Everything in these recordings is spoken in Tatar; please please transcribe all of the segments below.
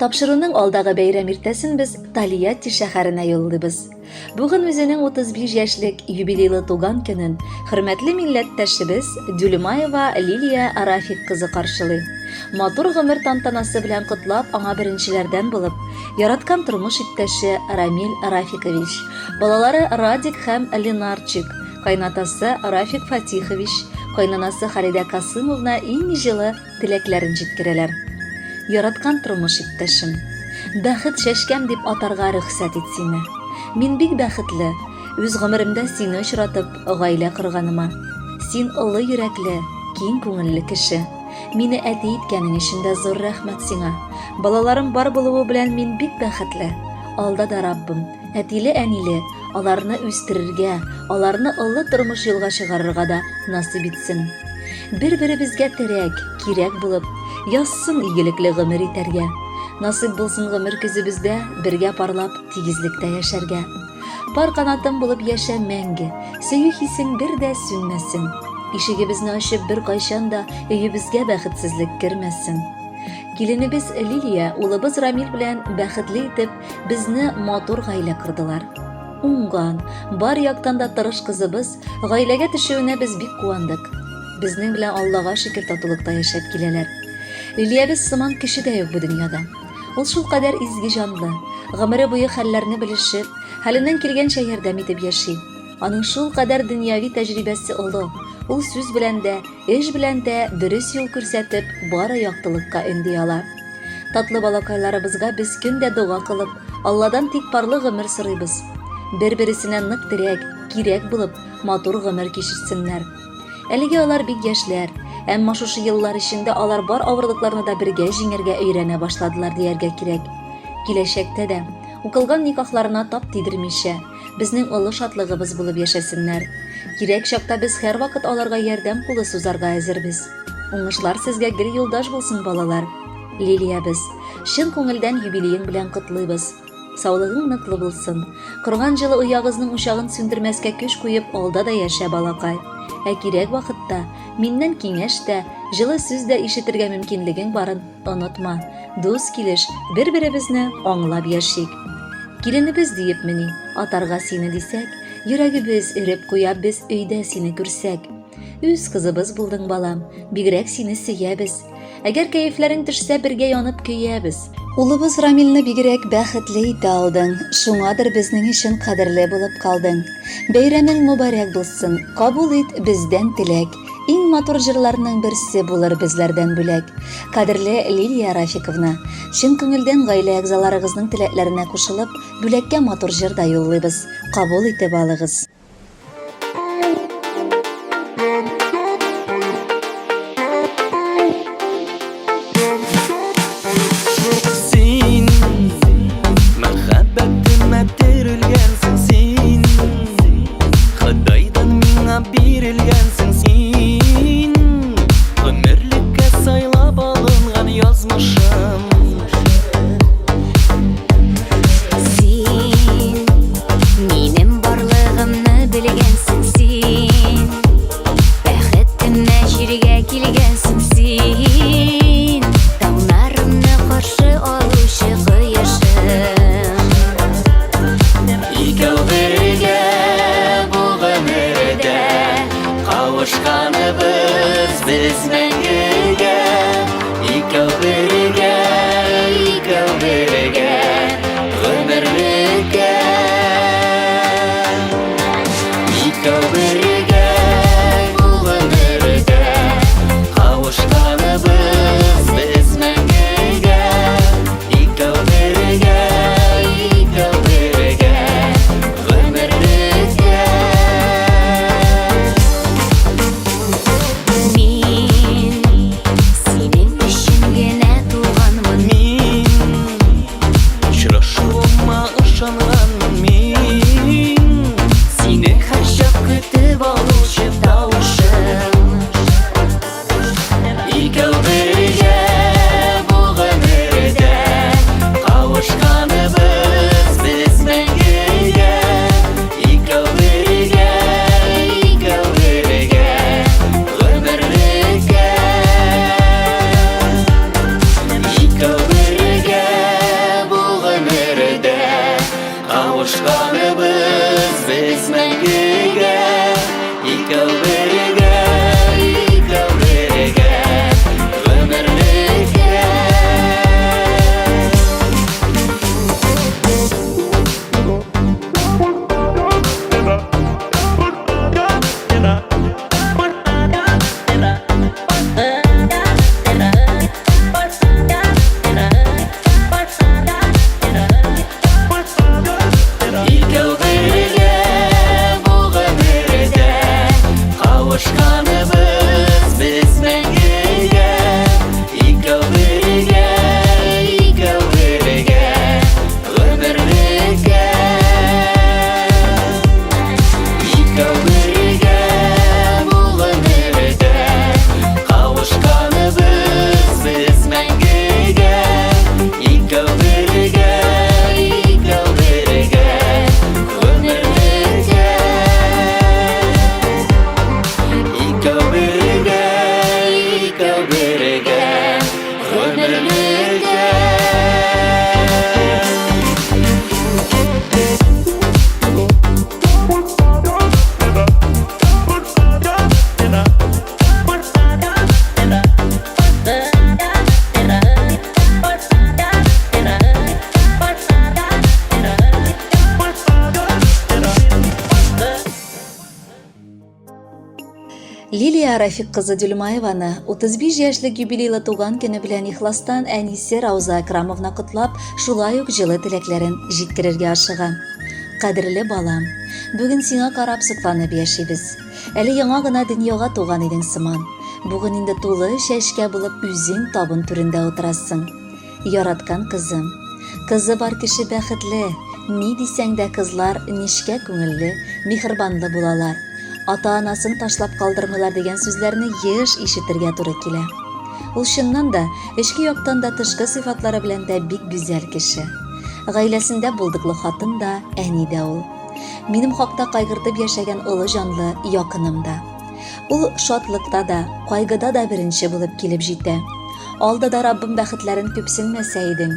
Тапшыруның алдагы бәйрәм иртәсен без Тольятти шәһәренә юллыйбыз. Бүген үзенең 35 яшьлек юбилейлы туган көнен хөрмәтле милләттәшебез Дюльмаева Лилия Рафик кызы каршылый. Матур гомер тантанасы белән котлап, аңа беренчеләрдән булып, яраткан тормыш иптәше Рамиль Рафикович, балалары Радик һәм Ленарчик, кайнатасы Рафик Фатихович, кайнанасы Халидә Касымовна иң җылы теләкләрен җиткерәләр. Яраткан тормыш иптәшем. Бәхет чәчкәм дип атарга рөхсәт ит сине. Мин бик бәхетле, үз гомеремдә сине очратып, гаилә корганыма. Син олы йөрәкле, киң күңелле кеше. Мине әти иткәнең өчен дә зур рәхмәт сиңа. Балаларым бар булуы белән мин бик бәхетле. Алда да Раббым, әтиле-әниле, аларны үстерергә, аларны олы тормыш юлга чыгарырга да насыйп итсен. Бер-беребезгә терәк, кирәк булып, язсын игелекле гомер итәргә. Насыйп булсын гомер көзебездә бергә парлап, тигезлектә яшәргә. Пар канатым булып яшә мәңге, сөю хисең бер дә сүнмәсен. Ишегебезне ачып беркайчан да өебезгә бәхетсезлек кермәсен. Киленебез Лилия, улыбыз Рамил белән бәхетле итеп, безне матур гаилә кордылар. Уңган, бар яктан да тырыш кызыбыз гаиләгә төшүенә без бик куандык. Безнең белән Аллага шөкер татулыкта яшәп киләләр. Лилиябез сыман кеше дә юк бу дөньяда. Ул шулкадәр изге җанлы, гомере буе хәлләрне белешеп, хәленнән килгәнчә ярдәм итеп яши. Аның шулкадәр дөньяви тәҗрибәсе олы, ул сүз белән дә, эш белән дә дөрес юл күрсәтеп, бары яктылыкка өнди ала. Татлы балакайларыбызга без көн дә дога кылып, Алладан тик парлы гомер сорыйбыз. Бер-бересенә нык терәк, кирәк булып, матур гомер кичерсеннәр. Әлегә алар бик яшьләр, әмма шушы еллар эчендә алар бар авырлыкларны да бергә җиңәргә өйрәнә башладылар дияргә кирәк. Киләчәктә дә, укылган никахларына тап тидермичә, безнең олы шатлыгыбыз булып яшәсеннәр. Кирәк чакта без һәрвакыт аларга ярдәм кулы сузарга әзербез. Уңышлар сезгә гел юлдаш булсын, балалар. Лилиябез, чын күңелдән юбилеең белән котлыйбыз. Саулыгың ныклы булсын. Корган җылы оягызның учагын сүндермәскә көч куеп алда да яшә, балакай. Ә кирәк вакытта миннән киңәш тә, җылы сүз дә ишетергә мөмкинлегең барын онытма. Дус килеш, бер-беребезне аңлап яшик. Киленебез диепмени, атарга сине дисәк, йөрәгебез эреп куя без өйдә сине күрсәк. Үз кызыбыз булдың, балам, бигрәк сине сөябез. Әгәр кәефләрең төшсә, бергә янып көябез. Улыбыз Рамилне бигрәк бәхетле итә алдың, шуңадыр безнең өчен кадерле булып калдың. Бәйрәмең мөбарәк булсын, кабул ит бездән теләк, иң матур җырларның берсе булыр безләрдән бүләк. Кадерле Лилия Рафиковна, чын күңелдән гаилә әгъзаларыгызның теләкләренә кушылып, бүләккә матур җыр да юллыйбыз, кабул итеп алыгыз. Син мәхәббәтемә терелгәнсең син Ходайдан миңа бирелгәнсең син Гомерлеккә сайлап алынган язмышым Син минем барлыгымны. Гомерлеккә. Лилия Рафик кызы Дюльмаеваны 35 яшьлек юбилейлы туган көне белән ихластан әнисе Рауза Акрамовна котлап, шулай ук җылы теләкләрен җиткерергә ашыга. Кадерле балам, бүген сиңа карап сокланып яшибез. Әле яңа гына дөньяга туган идең сыман. Бүген инде тулы чәчкә булып үзең табын түрендә утырасың. Яраткан кызым. Кызы бар кеше бәхетле. Ни дисәң дә, кызлар нечкә күңелле, миһербанлы булалар. Ата-анасын ташлап калдырмыйлар дигән сүзләрне еш ишетергә туры килә. Ул чыннан да, эчке яктан да, тышкы сыйфатлары белән дә бик гүзәл кеше. Гаиләсендә булдыклы хатын да, әни дә ул. Минем хакта кайгыртып яшәгән олы җанлы якыным да. Ул шатлыкта да, кайгыда да беренче булып килеп җитә. Алда да Раббым бәхетләрен күпсенмәсә идең.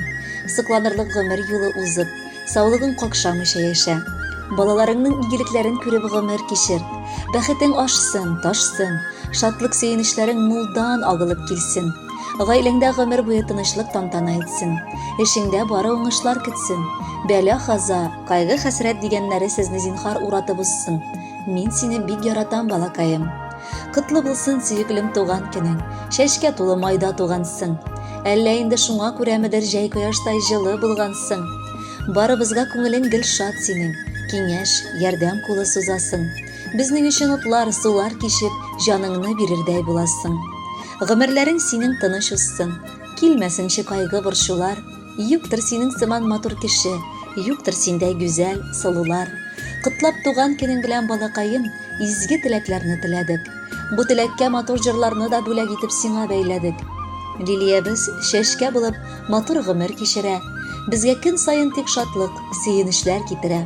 Сокланырлык гомер юлы узып, саулыгың какшамыйча яшә. Балаларыңның игелекләрен күреп гомер кичер. Бәхетең ашсын, ташсын, шатлык-сөенечләрең мулдан агылып килсен. Гаиләңдә гомер буе тынычлык тантана итсен. Эшеңдә бары уңышлар көтсен. Бәла-хаза, кайгы-хәсрәт дигәннәре сезне зинһар уратып узсын. Мин сине бик яратам, балакаем. Котлы булсын, сөеклем туган көнең. Чәчкә тулы майда тугансың. Әллә инде шуңа күрәмедер җәй кояштай җылы булгансың. Барыбызга күңелең гел шат синең. Киңәш, ярдәм кулы сузасың. Безнең өчен утлар, сулар кичеп, җаныңны бирердәй буласың. Гомерләрең синең тыныч узсын. Килмәсенче кайгы-борчулар. Юктыр синең сыман матур кеше, Юктыр синдәй гүзәл, сылулар. Котлап туган көнең белән, балакаем, Изге теләкләрне теләдек. Бу теләккә матур җырларны да бүләк итеп сиңа бәйләдек. Лилиябез чәчкә булып матур гомер кичерә, Безгә көн саен тик шатлык, сөенечләр китерә.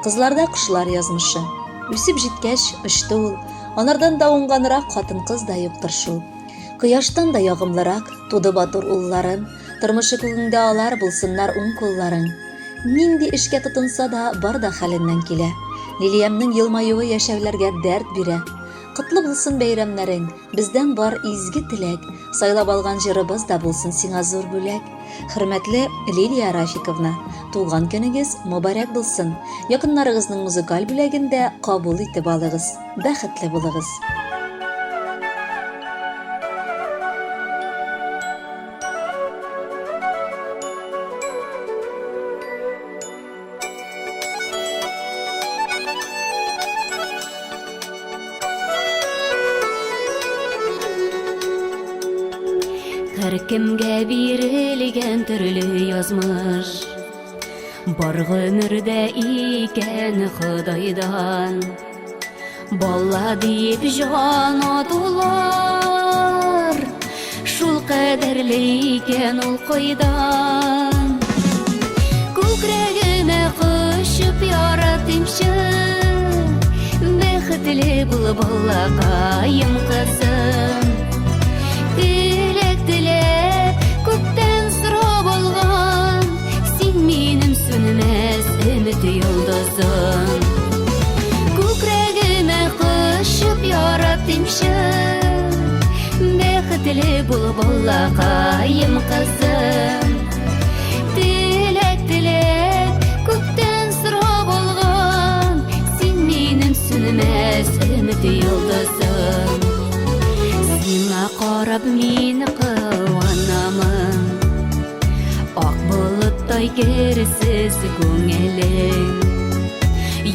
Кызларда кошлар язмышы. Үсеп җиткәч, очты ул. Анардан да уңганрак хатын-кыз да юктыр шул. Кояштан да ягымлырак туды батур улларым, Тормышы күгеңдә алар булсыннар уң кулларың. Нинди эшкә тотынса да, бар да хәленнән килә. Лилиямнең елмаюы яшәүләргә дәрт бирә. Котлы булсын бәйрәмнәрең, бездән бар изге теләк, сайлап алган җырыбыз да булсын сиңа зур бүләк. Хөрмәтле Лилия Рафиковна, туган көнегез мобарәк булсын. Якыннарыгызның музыкаль бүләген дә кабул итеп алыгыз. Бәхетле булыгыз. Һәркемгә бирелгән төрле язмыш Бар гомердә икән Ходайдан Бала диеп җан атулар Шул кадәрле икән ул кайдан Күкрәгемә кочып яратыймчы Бәхетле бул балакаем кызым Теләк теләп күктән сорап алган Син минем сүнмәс өмет йолдызым Күкрәгемә кочып яратыймчы Бәхетле бул балакаем кызым Теләк теләп күктән сорап алган Син минем сүнмәс өмет йолдызым Сиңа карап мин куанамын Ак болыттай керсез күңелең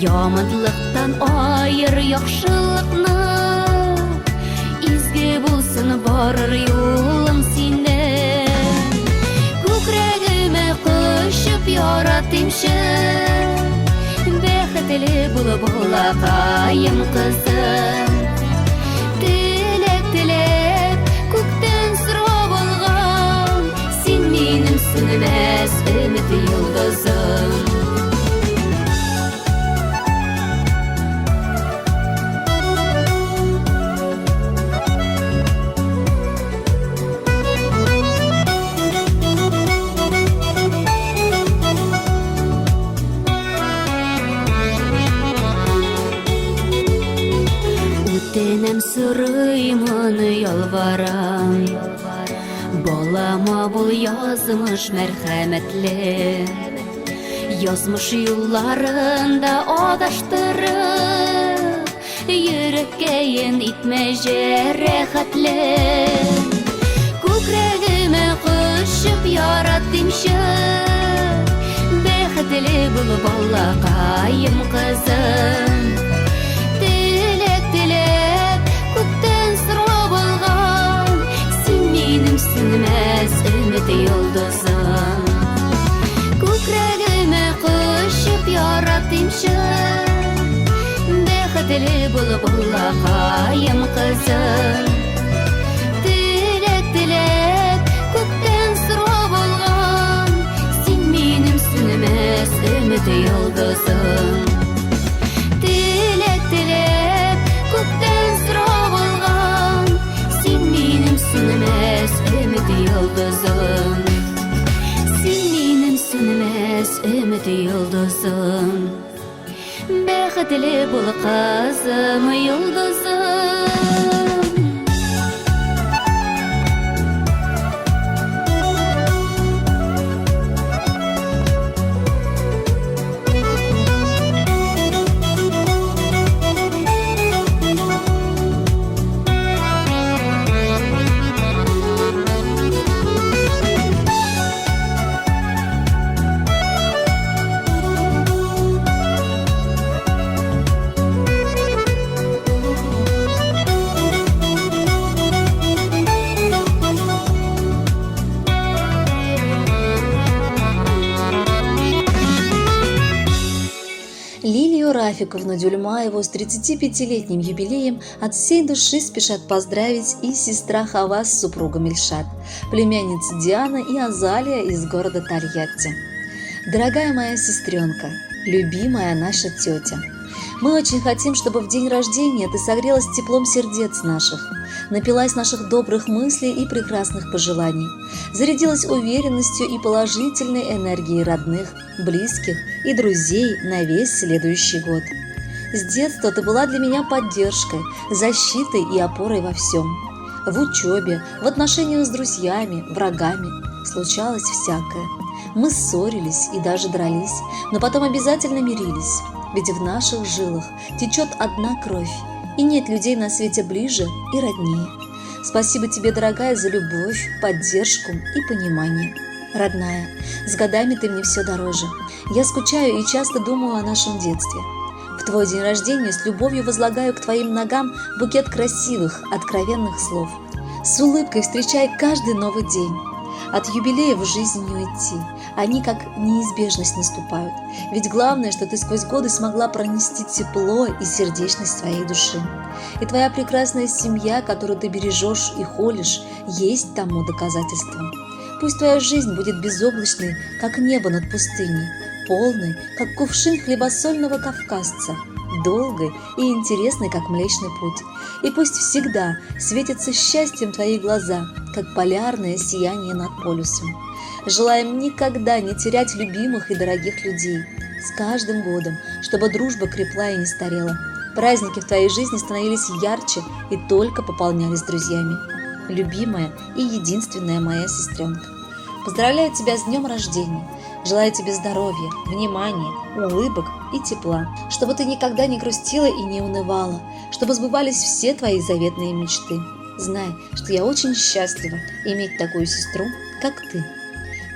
Яманлыктан аер яхшылыкны Изге булсын барыр юлың синең Күкрәгемә кочып яратыймчы Бәхетле бул балакаем кызым Теләк теләп күктән сорап алган Син минем сүнмәс өмет йолдызым. Сорыймын, ялварам. Балама бул язмыш мәрхәмәтле. Язмыш юлларында адаштырып, йөрәккәен итмә җәрәхәтле. Күкрәгемә кочып яратыймчы, бәхетле бул, балакаем, кызым. Теләк теләп, күктән сорап алган, син минем сүнмәс өмет йолдызым. Күкрәгемә кочып яратыймчы, бәхетле бул, балакаем, кызым. Теләк теләп, күктән сорап алган, син минем сүнмәс өмет йолдызым. Теләк теләп, күктән сорап алган, син минем сүнмәс өмет йолдызым. Син минем сүнмәс өмет йолдызым. Бәхетле бул, кызым, йолдызым. Лилию Рафиковну Дюльмаеву с 35-летним юбилеем от всей души спешат поздравить и сестра Хава с супругом Ильшат, племянница Диана и Азалия из города Тольятти. Дорогая моя сестренка, любимая наша тетя, мы очень хотим, чтобы в день рождения ты согрелась теплом сердец наших, напилась наших добрых мыслей и прекрасных пожеланий, зарядилась уверенностью и положительной энергией родных, близких и друзей на весь следующий год. С детства ты была для меня поддержкой, защитой и опорой во всем. В учебе, в отношениях с друзьями, врагами случалось всякое. Мы ссорились и даже дрались, но потом обязательно мирились, ведь в наших жилах течет одна кровь, и нет людей на свете ближе и роднее. Спасибо тебе, дорогая, за любовь, поддержку и понимание. Родная, с годами ты мне все дороже. Я скучаю и часто думаю о нашем детстве. В твой день рождения с любовью возлагаю к твоим ногам букет красивых, откровенных слов. С улыбкой встречай каждый новый день. От юбилея в жизнь не уйти. Они как неизбежность наступают. Ведь главное, что ты сквозь годы смогла пронести тепло и сердечность своей души. И твоя прекрасная семья, которую ты бережешь и холишь, есть тому доказательство. Пусть твоя жизнь будет безоблачной, как небо над пустыней, полной, как кувшин хлебосольного кавказца, долгой и интересной, как Млечный Путь. И пусть всегда светятся счастьем твои глаза, как полярное сияние над полюсом. Желаем никогда не терять любимых и дорогих людей. С каждым годом, чтобы дружба крепла и не старела. Праздники в твоей жизни становились ярче и только пополнялись друзьями. Любимая и единственная моя сестренка. Поздравляю тебя с днем рождения. Желаю тебе здоровья, внимания, улыбок и тепла, чтобы ты никогда не грустила и не унывала, чтобы сбывались все твои заветные мечты. Знай, что я очень счастлива иметь такую сестру, как ты.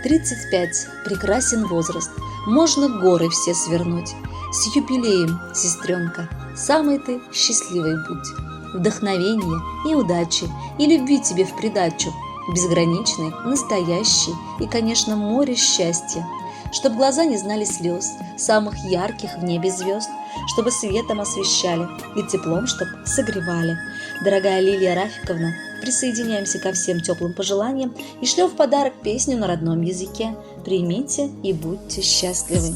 35. Прекрасен возраст. Можно горы все свернуть. С юбилеем, сестренка. Самый ты счастливый будь. Вдохновения и удачи, и любви тебе в придачу. Безграничный, настоящий и, конечно, море счастья. Чтоб глаза не знали слез, самых ярких в небе звезд, чтобы светом освещали и теплом, чтоб согревали. Дорогая Лилия Рафиковна, присоединяемся ко всем теплым пожеланиям и шлем в подарок песню на родном языке. Примите и будьте счастливы.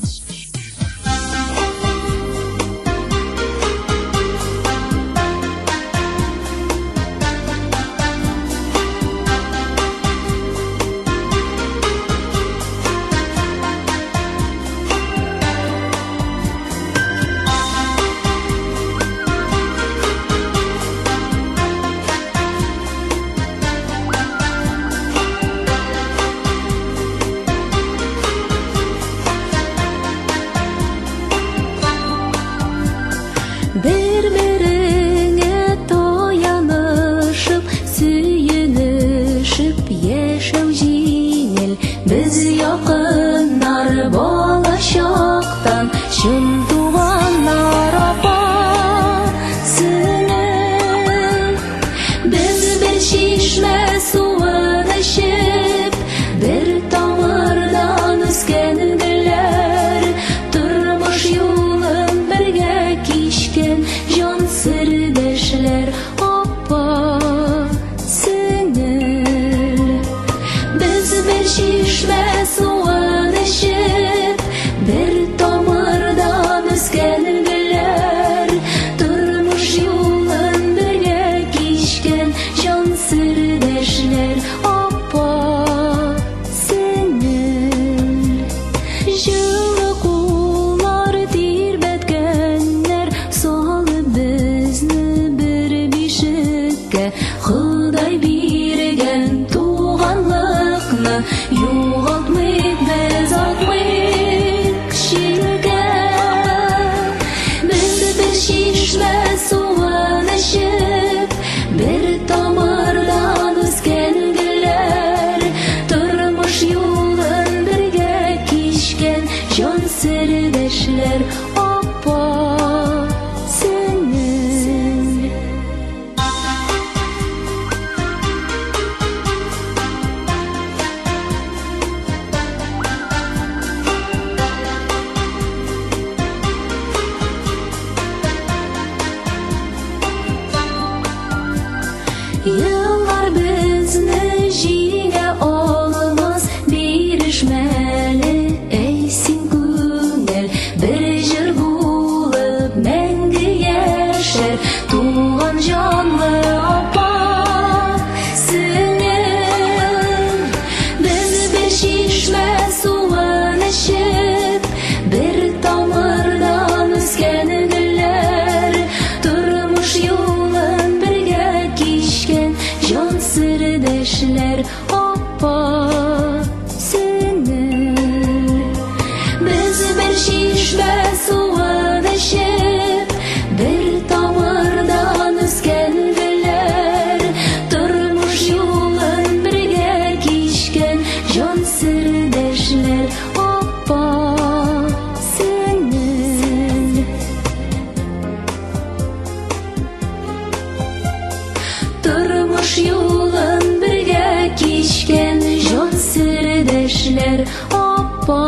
Без якыннар балачактан, чын туганнар апа, сеңел. Без бер чишмә суын эчеп, бер тамырдан үскән гөлләр, тормыш юлын бергә кичкән җан сердәшләр, апа, сеңел. Без бер чишмә суын эчеп, бер тамырдан үскән гөлләр, тормыш юлын бергә кичкән җан сердәшләр, апа, сеңел. Җылы куллар тирбәткәннәр, салып безне бер бишеккә, Ходай биргән туганлыкны югалтмыйк без, атмыйк читкә. Без бер чишмә суын эчеп, бер тамырдан үскән гөлләр, тормыш юлын бергә кичкән җан сердәшләр, апа, сеңел. Еллар безне җиңә алмас, бирешмәле, әй син күңел, бер җыр булып мәңге яшәр, туган җанлы апа, сеңел. Без бер чишмә суын эчеп, бер тамырдан үскән гөлләр, тормыш юлын бергә кичкән җан сердәшләр, апа, сеңел. Без бер чишмә суын эчеп, бер тамырдан үскән гөлләр, тормыш юлын бергә кичкән җан сердәшләр, апа, сеңел. Тормыш юлын бергә кичкән җан сердәшләр, апа,